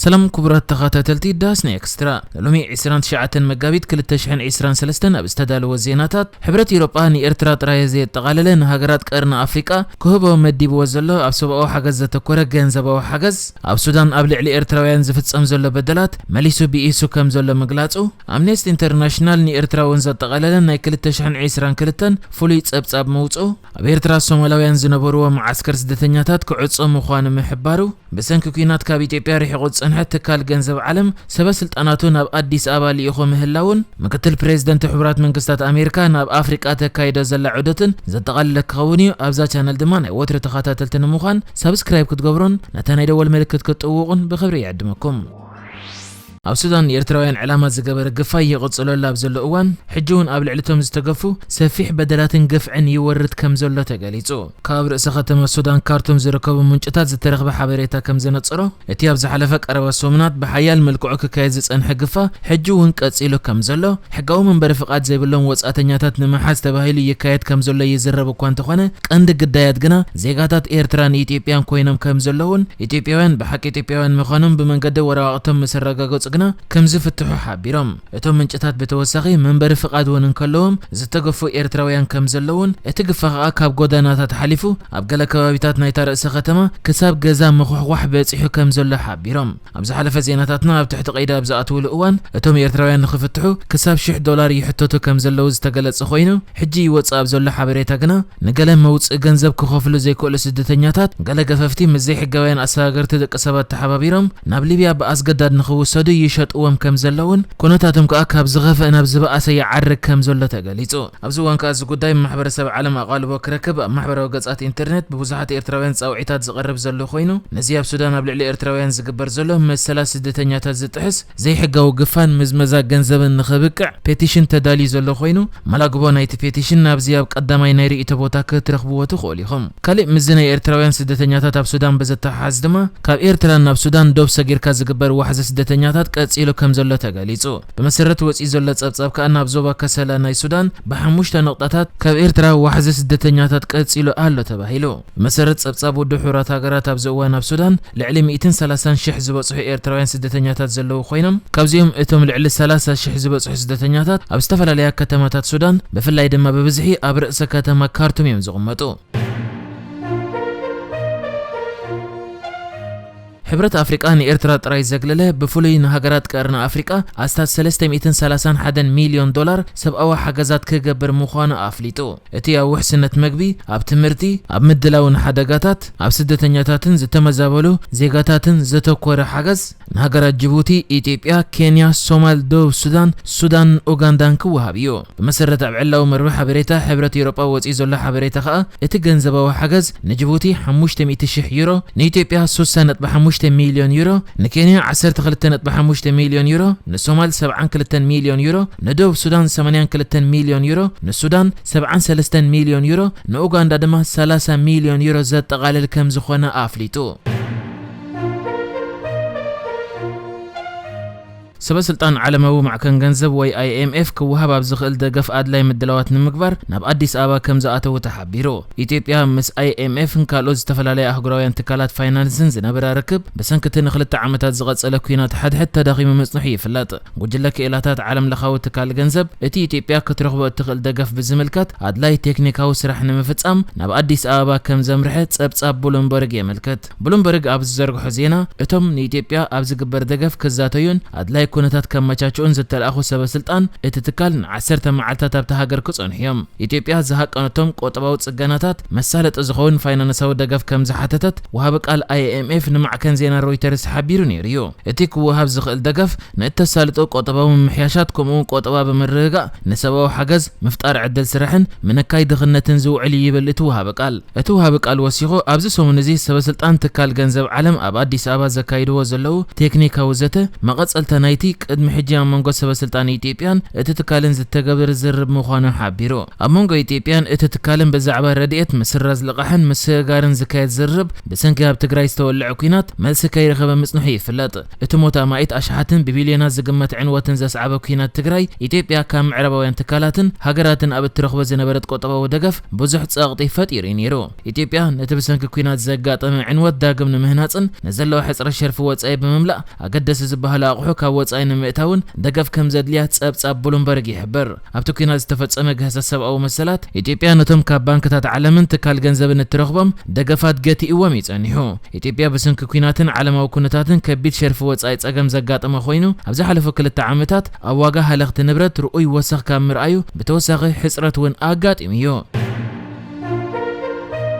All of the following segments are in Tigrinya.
ሰላም ክቡራት ተኸታተልቲ ዳስና ኤክስትራ፣ ሎሚ ዕስራን ትሽዓተን መጋቢት ክልተ ሽሕን ዕስራን ሰለስተን ኣብ ዝተዳለወ ዜናታት፣ ሕብረት ኤውሮጳ ንኤርትራ ጥራይ ዘየጠቓለለ ንሃገራት ቀርኒ ኣፍሪቃ ክህቦ መዲብዎ ዘሎ ኣብ ሰብኣዊ ሓገዝ ዘተኮረ ገንዘባዊ ሓገዝ፣ ኣብ ሱዳን ኣብ ልዕሊ ኤርትራውያን ዝፍጸም ዘሎ በደላት መሊሱ ብኢሱ ከም ዘሎ ምግላጹ፣ ኣምነስቲ ኢንተርናሽናል ንኤርትራ እውን ዘጠቓለለ ናይ ክልተ ሽሕን ዕስራን ክልተን ፍሉይ ጸብጻብ ምውጽኡ፣ ኣብ ኤርትራ ሶማላውያን ዝነበርዎ መዓስከር ስደተኛታት ክዕጾ ምዃኑ ምሕባሩ፣ ብሰንኪ ኲናት ካብ ኢትዮጵያ ርሒቑ ዝጸንሐ ትካል ገንዘብ ዓለም ሰበ ስልጣናቱ ናብ ኣዲስ ኣበባ ልኢኹ ምህላውን፣ ምክትል ፕሬዚደንት ሕቡራት መንግስታት ኣሜሪካ ናብ ኣፍሪቃ ተካይዶ ዘላ ዑደትን ዘጠቓለለ ክኸውን እዩ። ኣብዛ ቻነል ድማ ናይ ወትሪ ተኸታተልቲ ንምዃን ሳብስክራይብ ክትገብሩን ነታ ናይ ደወል ምልክት ክትጥውቑን ብኽብሪ ይዕድመኩም። ኣብ ሱዳን ንኤርትራውያን ዕላማ ዝገበረ ግፋይ ይቕጽለሉ ኣብ ዘሎ እዋን፣ ሕጂ እውን ኣብ ልዕሊ እቶም ዝተገፉ ሰፊሕ በደላትን ግፍዕን ይወርድ ከም ዘሎ ተገሊጹ። ካብ ርእሰ ከተማ ሱዳን ካርቱም ዝርከቡ ምንጭታት ዝተረኽበ ሓበሬታ ከም ዘነጽሮ፣ እቲ ኣብ ዝሓለፈ ቀረባ ሰሙናት ብሓያል መልክዑ ክካየድ ዝጸንሐ ግፋ ሕጂ እውን ቀጺሉ ከም ዘሎ፣ ሕጋዊ መንበሪ ፍቓድ ዘይብሎም ወጻእተኛታት ንምሓዝ ተባሂሉ ይካየድ ከም ዘሎ ይዝረብ እኳ እንተኾነ፣ ቀንዲ ግዳያት ግና ዜጋታት ኤርትራን ኢትዮጵያን ኮይኖም ከም ዘለውን፣ ኢትዮጵያውያን ብሓቂ ኢትዮጵያውያን ምዃኖም ብመንገዲ ወረቓቕቶም ምስ ኣረጋገጹ ግና ከም ዝፍትሑ ሓቢሮም። እቶም ምንጭታት ብተወሳኺ፣ መንበሪ ፍቓድ እውን እንከለዎም ዝተገፉ ኤርትራውያን ከም ዘለውን፣ እቲ ግፋ ከኣ ካብ ጎደናታት ሓሊፉ ኣብ ገለ ከባቢታት ናይታ ርእሰ ከተማ ክሳብ ገዛ ምኹሕኳሕ በጺሑ ከም ዘሎ ሓቢሮም። ኣብ ዝሓለፈ ዜናታትና፣ ኣብ ትሕቲ ቀይዲ ኣብ ዝኣትውሉ እዋን እቶም ኤርትራውያን ንኽፍትሑ ክሳብ ሽሕ ዶላር ይሕተቱ ከም ዘለዉ ዝተገለጸ ኮይኑ፣ ሕጂ ይወጽእ ኣብ ዘሎ ሓበሬታ ግና ንገለ መውጽኢ ገንዘብ ክኸፍሉ ዘይክእሉ ስደተኛታት፣ ገለ ገፈፍቲ ምስ ዘይሕጋውያን ኣሰጋገርቲ ደቂ ሰባት ተሓባቢሮም ናብ ሊብያ ብኣስገዳድ ንኽውሰዱ ይሸጥዎም ከም ዘለውን፣ ኩነታቶም ከኣ ካብ ዝኸፍአ ናብ ዝበኣሰ ይዓርግ ከም ዘሎ ተገሊጹ። ኣብዚ እዋን ከኣ እዚ ጉዳይ ማሕበረሰብ ዓለም ኣቓልቦ ክረክብ ኣብ ማሕበራዊ ገጻት ኢንተርኔት ብብዙሓት ኤርትራውያን ጻውዒታት ዝቐርብ ዘሎ ኮይኑ፣ ነዚ ኣብ ሱዳን ኣብ ልዕሊ ኤርትራውያን ዝግበር ዘሎ መሰላት ስደተኛታት ዝጥሕስ ዘይሕጋዊ ግፋን ምዝመዛ ገንዘብን ንኽብቅዕ ፔቲሽን ተዳልዩ ዘሎ ኮይኑ፣ መላግቦ ናይቲ ፔቲሽን ናብዚ ኣብ ቀዳማይ ናይ ርእይቶ ቦታ ክትረኽብዎ ትኽእሉ ኢኹም። ካሊእ ምስዚ ናይ ኤርትራውያን ስደተኛታት ኣብ ሱዳን ብዘተሓሓዝ ድማ፣ ካብ ኤርትራ ናብ ሱዳን ዶብ ሰጊርካ ዝግበር ዋሕዚ ስደተኛታት ቀጺሉ ከም ዘሎ ተገሊጹ። ብመሰረት ወጺኡ ዘሎ ጸብጻብ ከኣ፣ ናብ ዞባ ከሰላ ናይ ሱዳን ብሓሙሽተ ነቑጣታት ካብ ኤርትራ ዋሕዚ ስደተኛታት ቀጺሉ ኣሎ ተባሂሉ። ብመሰረት ጸብጻብ ውድብ ሕቡራት ሃገራት፣ ኣብዚ እዋን ኣብ ሱዳን ልዕሊ ሚእትን ሰላሳን ሽሕ ዝበጽሑ ኤርትራውያን ስደተኛታት ዘለዉ ኮይኖም፣ ካብዚኦም እቶም ልዕሊ ሰላሳ ሽሕ ዝበጽሑ ስደተኛታት ኣብ ዝተፈላለያ ከተማታት ሱዳን፣ ብፍላይ ድማ ብብዝሒ ኣብ ርእሰ ከተማ ካርቱም እዮም ዝቕመጡ። ሕብረት ኣፍሪቃ ንኤርትራ ጥራይ ዘግለለ፣ ብፍሉይ ንሃገራት ቀርኒ ኣፍሪቃ ኣስታት ሰለስተ ሚእትን ሰላሳን ሓደን ሚልዮን ዶላር ሰብኣዊ ሓገዛት ክገብር ምዃኑ ኣፍሊጡ። እቲ ኣብ ውሕስነት መግቢ፣ ኣብ ትምህርቲ፣ ኣብ ምድላው ንሓደጋታት፣ ኣብ ስደተኛታትን ዝተመዛበሉ ዜጋታትን ዘተኮረ ሓገዝ፣ ንሃገራት ጅቡቲ፣ ኢትዮጵያ፣ ኬንያ፣ ሶማል፣ ደቡብ ሱዳን፣ ሱዳን፣ ኡጋንዳን ክወሃብ እዩ። ብመሰረት ኣብ ዕላዊ መርበብ ሓበሬታ ሕብረት ኤውሮጳ ወጺኡ ዘሎ ሓበሬታ ከኣ፣ እቲ ገንዘባዊ ሓገዝ ንጅቡቲ ሓሙሽተ ሚእቲ ሽሕ ዩሮ፣ ንኢትዮጵያ ስሳ ነጥቢ ሓሙሽተ ሚልዮን ዩሮ፣ ንኬንያ ዓሰርተ ክልተ ነጥቢ ሓሙሽተ ሚልዮን ዩሮ፣ ንሶማል ሰብዓን ክልተን ሚልዮን ዩሮ፣ ንደቡብ ሱዳን ሰማንያን ክልተን ሚልዮን ዩሮ፣ ንሱዳን ሰብዓን ሰለስተን ሚልዮን ዩሮ፣ ንኡጋንዳ ድማ ሰላሳ ሚልዮን ዩሮ ዘጠቓልል ከም ዝኾነ ኣፍሊጡ። ሰበ ስልጣን ዓለማዊ ማዕከን ገንዘብ ወይ ኣይ ኤም ኤፍ ክወሃብ ኣብ ዝኽእል ደገፍ ኣድላይ ምድላዋት ንምግባር ናብ ኣዲስ ኣበባ ከም ዝኣተዉ ተሓቢሩ። ኢትዮጵያ ምስ ኣይ ኤም ኤፍን ካልኦት ዝተፈላለያ ኣህጉራውያን ትካላት ፋይናንስን ዝነበራ ርክብ፣ ብሰንኪ እቲ ንኽልተ ዓመታት ዝቐጸለ ኲናት ሓድሕድ ተዳኺሙ ምጽንሑ ይፍለጥ። ጉጅለ ክኢላታት ዓለም ለኻዊ ትካል ገንዘብ፣ እቲ ኢትዮጵያ ክትረኽቦ እትኽእል ደገፍ ብዝምልከት ኣድላይ ቴክኒካዊ ስራሕ ንምፍጻም ናብ ኣዲስ ኣበባ ከም ዘምርሐ ጸብጻብ ብሉምበርግ የመልክት። ብሉምበርግ ኣብ ዝዘርግሖ ዜና፣ እቶም ንኢትዮጵያ ኣብ ዝግበር ደገፍ ክዛተዩን ኣድላይ ኩነታት ከመቻችኡን ዝተላእኹ ሰበ ስልጣን እቲ ትካል ንዓሰርተ መዓልታት ኣብታ ሃገር ክጸንሑ እዮም። ኢትዮጵያ ዝሃቀነቶም ቁጠባዊ ጽገናታት መሳለጢ ዝኸውን ፋይናንሳዊ ደገፍ ከም ዝሓተተት ወሃቢ ቃል ኣይ ኤም ኤፍ ንማዕከን ዜና ሮይተርስ ሓቢሩ ነይሩ እዩ። እቲ ክወሃብ ዝኽእል ደገፍ ንእተሳልጦ ቁጠባዊ ምምሕያሻት፣ ከምኡ'ውን ቁጠባ ብምርግጋእ ንሰብኣዊ ሓገዝ፣ ምፍጣር ዕድል ስራሕን ምንካይ ድኽነትን ዝውዕል እዩ ይብል እቲ ወሃቢ ቃል። እቲ ወሃቢ ቃል ወሲኹ፣ ኣብዚ ሰሙን እዚ ሰበ ስልጣን ትካል ገንዘብ ዓለም ኣብ ኣዲስ ኣበባ ዘካይድዎ ዘለዉ ቴክኒካዊ ዘተ መቐጸልታ ናይቲ እቲ ቅድሚ ሕጂ ኣብ መንጎ ሰበ ስልጣን ኢትዮጵያን እቲ ትካልን ዝተገብረ ዝርርብ ምዃኑ ሓቢሩ። ኣብ መንጎ ኢትዮጵያን እቲ ትካልን ብዛዕባ ረድኤት፣ ምስራዝ ልቓሕን ምስግጋርን ዝካየድ ዝርርብ ብሰንኪ ኣብ ትግራይ ዝተወልዐ ኲናት መልሲ ከይረኸበ ምጽንሑ ይፍለጥ። እቲ ሞት ኣማኢት ኣሽሓትን ብቢልዮናት ዝግመት ዕንወትን ዘስዓበ ኲናት ትግራይ፣ ኢትዮጵያ ካብ ምዕራባውያን ትካላትን ሃገራትን ኣብ እትረኽቦ ዝነበረት ቁጠባዊ ደገፍ ብዙሕ ጸቕጢ ፈጢሩ እዩ ነይሩ። ኢትዮጵያ ነቲ ብሰንኪ ኲናት ዘጋጠመ ዕንወት ዳግም ንምህናጽን ንዘለዋ ሕጽረት ሸርፊ ወጻኢ ብምምላእ ኣገደሲ ዝበሃሉ ኣቑሑ ካብ ወጻኢ ንምእታውን ደገፍ ከም ዘድልያ ጸብጻብ ብሉምበርግ ይሕብር። ኣብቲ ኲናት ዝተፈጸመ ግህሰት ሰብኣዊ መሰላት፣ ኢትዮጵያ ነቶም ካብ ባንክታት ዓለምን ትካል ገንዘብን እትረኽቦም ደገፋት ገቲእዎም እዩ ጸኒሑ። ኢትዮጵያ ብሰንኪ ኲናትን ዓለማዊ ኩነታትን ከቢድ ሸርፊ ወጻኢ ጸገም ዘጋጠመ ኮይኑ፣ ኣብ ዝሓለፉ ክልተ ዓመታት ኣብ ዋጋ ሃለኽቲ ንብረት ርኡይ ወሰኽ ካብ ምርኣዩ ብተወሳኺ ሕጽረት እውን ኣጋጢሙ እዩ።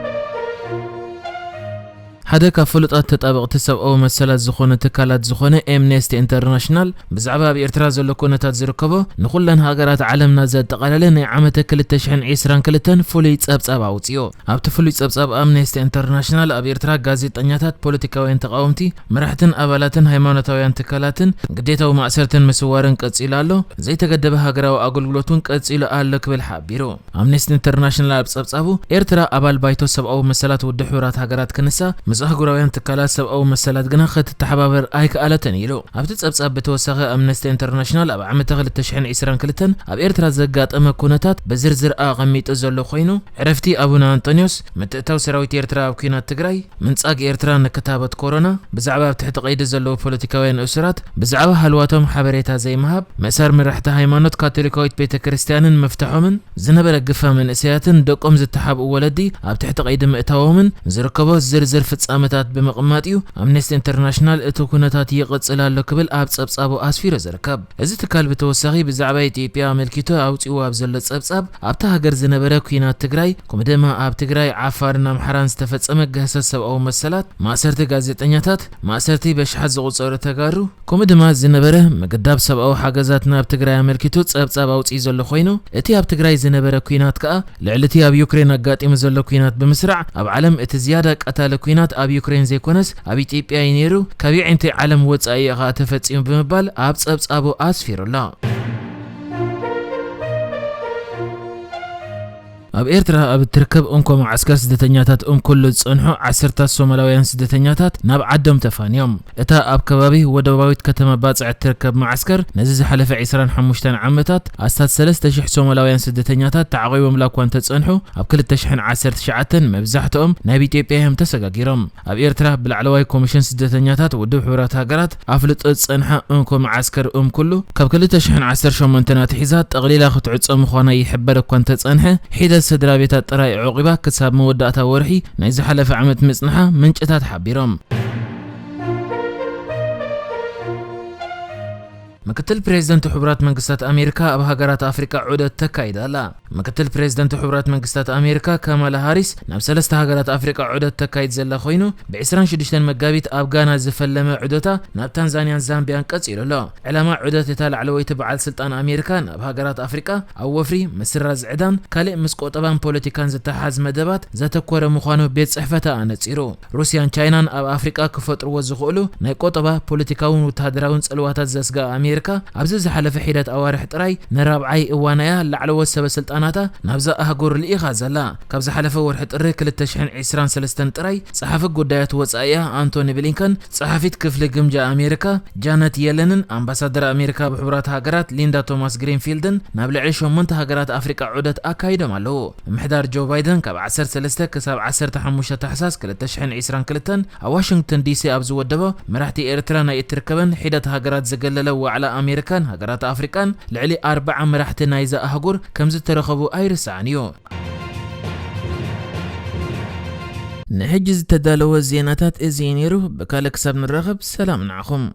ሓደ ካብ ፍሉጣት ተጣበቕቲ ሰብኣዊ መሰላት ዝኾነ ትካላት ዝኾነ ኤምኔስቲ ኢንተርናሽናል ብዛዕባ ኣብ ኤርትራ ዘሎ ኩነታት ዝርከቦ ንኹለን ሃገራት ዓለምና ዘጠቓለለ ናይ ዓመተ ክልተ ሽሕን ዕስራን ክልተን ፍሉይ ጸብጻብ ኣውጺኡ። ኣብቲ ፍሉይ ጸብጻብ ኣምኔስቲ ኢንተርናሽናል ኣብ ኤርትራ ጋዜጠኛታት፣ ፖለቲካውያን ተቓወምቲ፣ መራሕትን ኣባላትን ሃይማኖታውያን ትካላትን ግዴታዊ ማእሰርትን ምስዋርን ቀጺሉ ኣሎ፣ ዘይተገደበ ሃገራዊ ኣገልግሎት እውን ቀጺሉ ኣሎ ክብል ሓቢሩ። ኣምነስቲ ኢንተርናሽናል ኣብ ጸብጻቡ፣ ኤርትራ ኣባል ባይቶ ሰብኣዊ መሰላት ውድብ ሕቡራት ሃገራት ክንሳ፣ ምስ ኣህጉራውያን ትካላት ሰብኣዊ መሰላት ግና ክትተሓባበር ኣይከኣለትን ኢሉ። ኣብቲ ጸብጻብ ብተወሳኺ፣ ኣምነስቲ ኢንተርናሽናል ኣብ ዓመተ ክልተ ሽሕን ዕስራን ክልተን ኣብ ኤርትራ ዘጋጠመ ኩነታት ብዝርዝር ኣቐሚጡ ዘሎ ኮይኑ፣ ዕረፍቲ ኣቡነ ኣንጦንዮስ፣ ምትእታው ሰራዊት ኤርትራ ኣብ ኲናት ትግራይ፣ ምንጻግ ኤርትራ ንክታበት ኮሮና፣ ብዛዕባ ኣብ ትሕቲ ቀይዲ ዘለዉ ፖለቲካውያን እሱራት ብዛዕባ ሃልዋቶም ሓበሬታ ዘይምሃብ፣ ምእሳር መራሕቲ ሃይማኖት ካቶሊካዊት ቤተ ክርስቲያንን ምፍታሖምን፣ ዝነበረ ግፋ መንእሰያትን ደቆም ዝተሓብኡ ወለዲ ኣብ ትሕቲ ቀይዲ ምእታዎምን ዝርከቦ ዝርዝር ፍጻመታት ብምቕማጥ እዩ ኣምነስቲ ኢንተርናሽናል እቲ ኩነታት ይቕጽል ኣሎ ክብል ኣብ ጸብጻቡ ኣስፊሩ ዝርከብ። እዚ ትካል ብተወሳኺ ብዛዕባ ኢትዮጵያ ኣመልኪቱ ኣውጺኡ ኣብ ዘሎ ጸብጻብ፣ ኣብታ ሃገር ዝነበረ ኲናት ትግራይ፣ ከምኡ ድማ ኣብ ትግራይ፣ ዓፋርን ኣምሓራን ዝተፈጸመ ግህሰት ሰብኣዊ መሰላት፣ ማእሰርቲ ጋዜጠኛታት፣ ማእሰርቲ በሽሓት ዝቑጸሩ ተጋሩ፣ ከምኡ ድማ ዝነበረ ምግዳብ ሰብኣዊ ሓገዛት ናብ ትግራይ ኣመልኪቱ ጸብጻብ ኣውጺኡ ዘሎ ኮይኑ፣ እቲ ኣብ ትግራይ ዝነበረ ኲናት ከኣ ልዕሊ እቲ ኣብ ዩክሬን ኣጋጢሙ ዘሎ ኲናት ብምስራዕ፣ ኣብ ዓለም እቲ ዝያዳ ቀታሊ ኲናት ኣብ ዩክሬን ዘይኮነስ ኣብ ኢትዮጵያ እዩ ነይሩ፣ ካብ የዒንቲ ዓለም ወጻኢ እዩ ከኣ ተፈጺሙ ብምባል ኣብ ጸብጻቡ ኣስፊሩ ኣሎ። ኣብ ኤርትራ ኣብ እትርከብ እንኮ መዓስከር ስደተኛታት እምኩሉ ዝጸንሑ ዓሰርታት ሶማላውያን ስደተኛታት ናብ ዓዶም ተፋንዮም። እታ ኣብ ከባቢ ወደባዊት ከተማ ባጽዕ እትርከብ መዓስከር ነዚ ዝሓለፈ ዕስራን ሓሙሽተን ዓመታት ኣስታት ሰለስተ ሽሕ ሶማላውያን ስደተኛታት ተዓቒቦምላ እኳ እንተጸንሑ፣ ኣብ ክልተ ሽሕን ዓሰርተ ትሽዓተን መብዛሕትኦም ናብ ኢትዮጵያ እዮም ተሰጋጊሮም። ኣብ ኤርትራ ብላዕለዋይ ኮሚሽን ስደተኛታት ውድብ ሕቡራት ሃገራት ኣፍልጦ ዝጸንሓ እንኮ መዓስከር እምኩሉ ካብ ክልተ ሽሕን ዓሰርተ ሸሞንተን ኣትሒዛ ጠቕሊላ ክትዕጾ ምዃና ይሕበር እኳ እንተጸንሐ፣ ሒደት ስድራ ቤታት ጥራይ ኣዕቂባ ክሳብ መወዳእታ ወርሒ ናይ ዝሓለፈ ዓመት ምጽንሓ ምንጭታት ሓቢሮም። ምክትል ፕሬዚደንት ሕቡራት መንግስታት ኣሜሪካ ኣብ ሃገራት ኣፍሪቃ ዑደት ተካይድ ኣላ። ምክትል ፕሬዚደንት ሕቡራት መንግስታት ኣሜሪካ ካማላ ሃሪስ ናብ ሰለስተ ሃገራት ኣፍሪቃ ዑደት ተካይድ ዘላ ኮይኑ፣ ብ ዕስራን ሽዱሽተን መጋቢት ኣብ ጋና ዝፈለመ ዑደታ ናብ ታንዛንያን ዛምቢያን ቀጺሉ ኣሎ። ዕላማ ዑደት እታ ላዕለወይቲ በዓል ስልጣን ኣሜሪካ ናብ ሃገራት ኣፍሪቃ ኣብ ወፍሪ፣ ምስራዝ ዕዳን ካልእ ምስ ቆጠባን ፖለቲካን ዝተሓዝ መደባት ዘተኮረ ምዃኑ ቤት ጽሕፈታ ኣነጺሩ። ሩስያን ቻይናን ኣብ ኣፍሪቃ ክፈጥርዎ ዝኽእሉ ናይ ቆጠባ፣ ፖለቲካውን ወተሃደራውን ጽልዋታት ዘስግኣ ኣሜሪካ፣ ኣብዚ ዝሓለፈ ሒደት ኣዋርሕ ጥራይ ንራብዓይ እዋናያ ላዕለዎት ሰበ ስልጣናታ ናብዛ ኣህጉር ልኢኻ ዘላ። ካብ ዝሓለፈ ወርሒ ጥሪ ክልተ ሽሕን ዕስራን ሰለስተን ጥራይ፣ ጸሓፊ ጉዳያት ወጻኢኣ ኣንቶኒ ብሊንከን፣ ጸሓፊት ክፍሊ ግምጃ ኣሜሪካ ጃነት የለንን ኣምባሳደር ኣሜሪካ ኣብ ሕቡራት ሃገራት ሊንዳ ቶማስ ግሪንፊልድን ናብ ልዕሊ ሸሞንተ ሃገራት ኣፍሪቃ ዑደት ኣካይዶም ኣለዉ። ምምሕዳር ጆ ባይደን ካብ ዓሰርተ ሰለስተ ክሳብ ዓሰርተ ሓሙሽተ ታሕሳስ ክልተ ሽሕን ዕስራን ክልተን ኣብ ዋሽንግተን ዲሲ ኣብ ዝወደቦ፣ መራሕቲ ኤርትራ ናይ እትርከበን ሒደት ሃገራት ዘገለለ ዋዕላ ኣሜሪካን ሃገራት ኣፍሪቃን፣ ልዕሊ ኣርብዓ መራሕቲ ናይዛ ኣህጉር ከም ዝተረኸቡ ኣይርሳዕን እዩ። ንሕጂ ዝተዳለወ ዜናታት እዚ እዩ ነይሩ። ብካልእ ክሳብ ንራኸብ፣ ሰላም ንዓኹም።